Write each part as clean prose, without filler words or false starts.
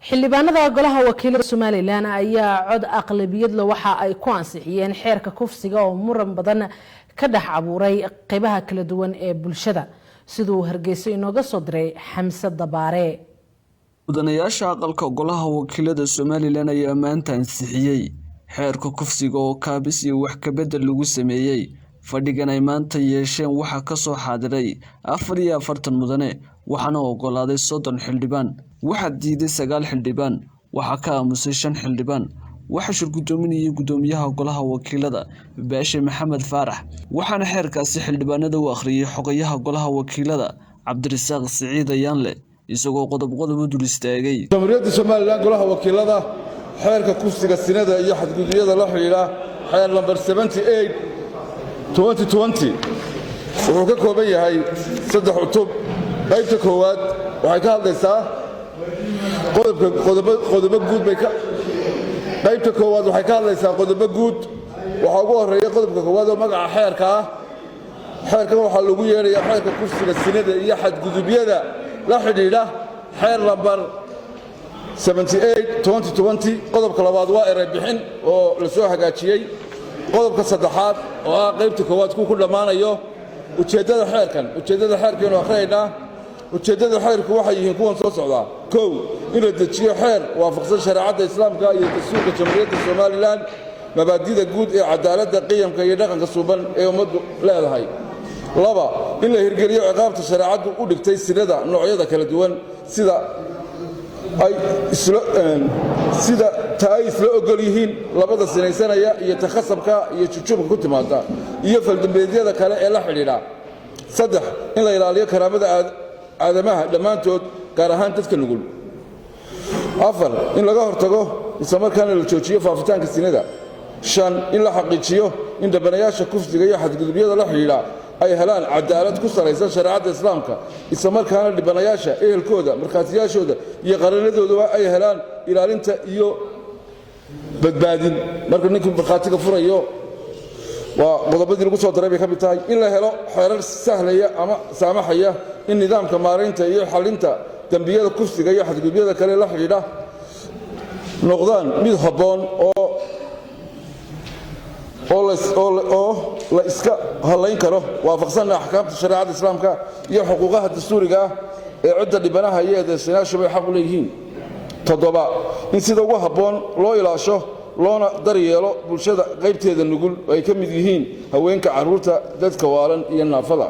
Xildhibaanada Golaha Wakiilada Somaliland ayaa cod aqlabiyadla waxa ay ku ansixiyeen xeerka kufsiga oo muran badan ka dhex abuuray qeybaha kala duwan ee bulshada, siduu Hargeyso inooga soo diray Xamse Dabaare. Mudanayaasha aqalka Golaha Wakiilada Somaliland ayaa maanta ansixiyey xeerka kufsiga oo kaabis iyo wax kabedel lagu sameeyey. Fadhigan ay maanta yeesheen waxaa kasoo xaadiray 44 mudane, waxaana ogolaaday 30 xildhibaan, waxaa diiday sagaal xildhibaan, waxaa ka aamusay shan xildhibaan. Waxaa shir gudoominayay gudoomiyaha Golaha Wakiilada, Baashe Maxamed Faarax, waxaana xeerkaasi xildhibaanada u akhriyey xogayaha Golaha Wakiilada, Cabdirasaaq Siciid Ayaanle, isagoo qodob qodob u dul istaagay. Jamhuuriyadda Somaliland, Golaha Wakiilada, xeerka kufsiga, sinada iyo xadgudubyada la xidhiidha, xeer lambar 78, wuxuu ka kooban yahay saddex cutub. Qaybta koowaad waxay ka hadlaysaa qodobo guud bay. Qaybta koowaad waxay ka hadlaysaa qodobo guud. Waxaa ugu horreeya qodobka koowaad oo magaca xeerka ah. Xeerkan waxaa lagu yeedhayaa xeerka kufsiga, sinada iyo xadgudubyada la xidhiidha, xeer lambar. Qodobka labaad waa eray bixin oo la soo hagaajiyey. Qodobka saddexaad oo ah qaybta koowaad ku dhammaanayo ujeeddada xeerkan. Ujeeddada xeerkaynu akhriyaynaa. Ujeeddada xeerku waxay yihiin kuwan soo socdaa: kow, in la dejiyo xeer waafaqsan shareecadda Islaamka iyo dastuurka Jamhuuriyadda Somaliland, mabaadida guud ee cadaaladda, qiyamka iyo dhaqanka suuban ee ummaddu leedahay; laba, in la hirgeliyo ciqaabta shareecaddu u dhigtay sinada noocyada kala duwan sida ta ay isla ogol yihiin labada sinaysanaya iyo ta khasabka iyo jujuubka ku timaada iyo faldambeedyada kale ee la xidhiidha; saddex, in la ilaaliyo karaamada aadamaha dhammaantood, gaar ahaan dadka nugul; afar, in laga hortago islamarkaana la joojiyo faafitaanka sinada; shan, in la xaqiijiyo in dhibanayaasha kufsiga iyo xadgudubyada la xidhiidha ay helaan cadaalad ku salaysan shareecadda Islaamka, islamarkaana dhibanayaasha, ehelkooda, markhaatiyaashooda iyo qaranadooduba ay helaan ilaalinta iyo badbaadin marka ninkuu markhaatiga furayo. Waa qodobadii lagu soo daray bay ka mid tahay. In la helo xeerar sahlaya ama saamaxaya in nidaamka maaraynta iyo xallinta dembiyada kufsiga iyo xadgudubyada kale la xidhiidha noqdaan mid habboon oo la iska hallayn karo, waafaqsanna axkaamta shareecadda Islaamka iyo xuquuqaha dastuuriga ah ee cidda dhibanaha iyo eedeysanayaashu bay xaq u leeyihiin. Toddoba, in sida ugu habboon loo ilaasho loona daryeelo bulshada qaybteeda nugul oo ay ka mid yihiin haweenka, carruurta, dadka waalan iyo naafada.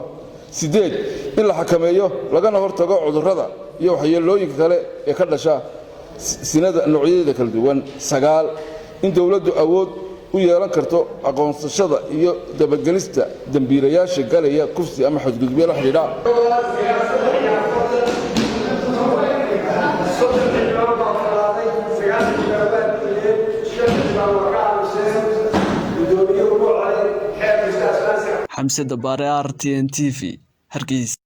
Siddeed, in la xakameeyo lagana hortago cudurrada iyo waxyeelooyinka kale ee ka dhasha sinada noocyadeeda kala duwan. Sagaal, in dowladdu awood u yeelan karto aqoonsashada iyo dabagelista dembiilayaasha galaya kufsi ama xadgudubyo la xidhiidha. 30 xildhibaan baa ogolaaday, sagaal xildhibaan baa diideen, shan xildhibaan waa ka aamuseen. Guddoomiyuhu ku coday xeerka sidaas. Xamse Dabaare, RTN TV, Hargeysa.